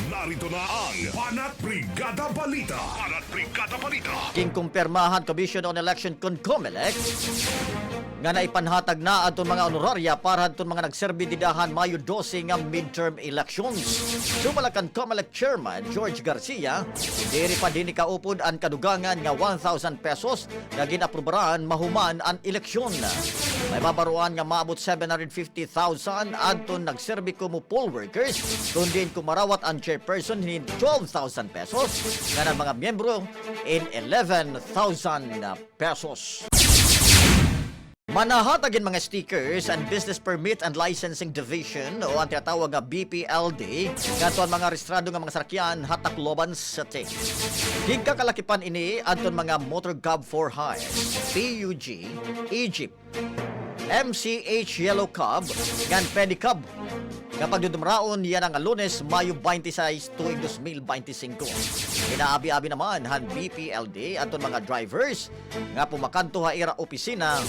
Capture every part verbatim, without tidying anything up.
Narito na ang Banat Brigada Balita. Banat Brigada Balita. Ginkumpirma han Commission on Election kun Comelec nga naipanhatag na adton mga honorarya para hadton mga nagserbi dida han Mayo dose nga midterm elections. Sumala kan Comelec Chairman George Garcia, diri pa dinhi kaupod an kadugangan nga one thousand pesos nga gin-aprubaran mahuman an eleksyon. May babaroan nga maabot seven hundred fifty thousand adton nagserbi komo poll workers, kun diin kumarawat an chairperson hin twelve thousand pesos, ngan an mga miyembro in eleven thousand pesos. Manahatag hin mga stickers an Business Permit and Licensing Division o an tinatawag nga B P L D ngadto han mga rehistrado nga mga sarakyan ha Tacloban City. Ginkakalakip ini adton mga Motor Cab for Hire, P U G, Egypt, M C H Yellow Cab, ngan Pedicab. Nga pagdudumaraon yana nga Lunes, Mayo twenty-six, tuig dos mil beintisinko. Inaabi-abi naman han B P L D adton mga drivers nga pumakadto ha ira opisina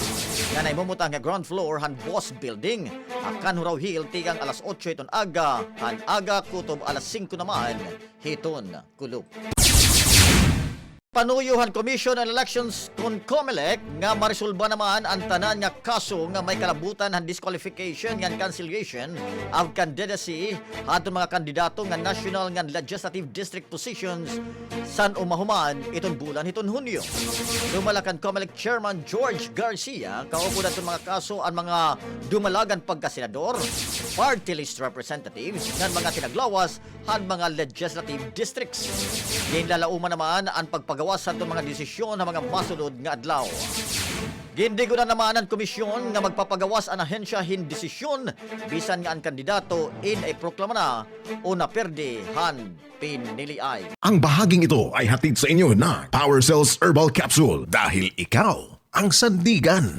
nga nahimumutang ha ground floor han Boss Building ha Kanhurao Hill tikang alas otso hiton aga han aga kutob alas singko naman hiton kulop. Panuyo han Commission on Elections kun Comelec nga maresolba naman an tanan nga kaso nga may kalabutan han disqualification ngan cancellation of candidacy hadton mga kandidato nga national ngan legislative district positions san-o mahuman iton bulan hiton Hunyo. Sumala kan Comelec Chairman George Garcia, kaupod hadton mga kaso an mga dumalagan pagkasenador, party list representatives ngan mga tinaglawas han mga legislative districts. Ginlalauman naman an pagpagawas hadton mga desisyon ha mga masunod nga adlaw. Gindigonan naman an komisyon nga magpapagawas an ahensya hin desisyon bisan nga an kandidato in ay proklama na o naperde han piniliay. Ang bahaging ito ay hatid sa inyo ng Power Cells Herbal Capsule, dahil ikaw ang sandigan.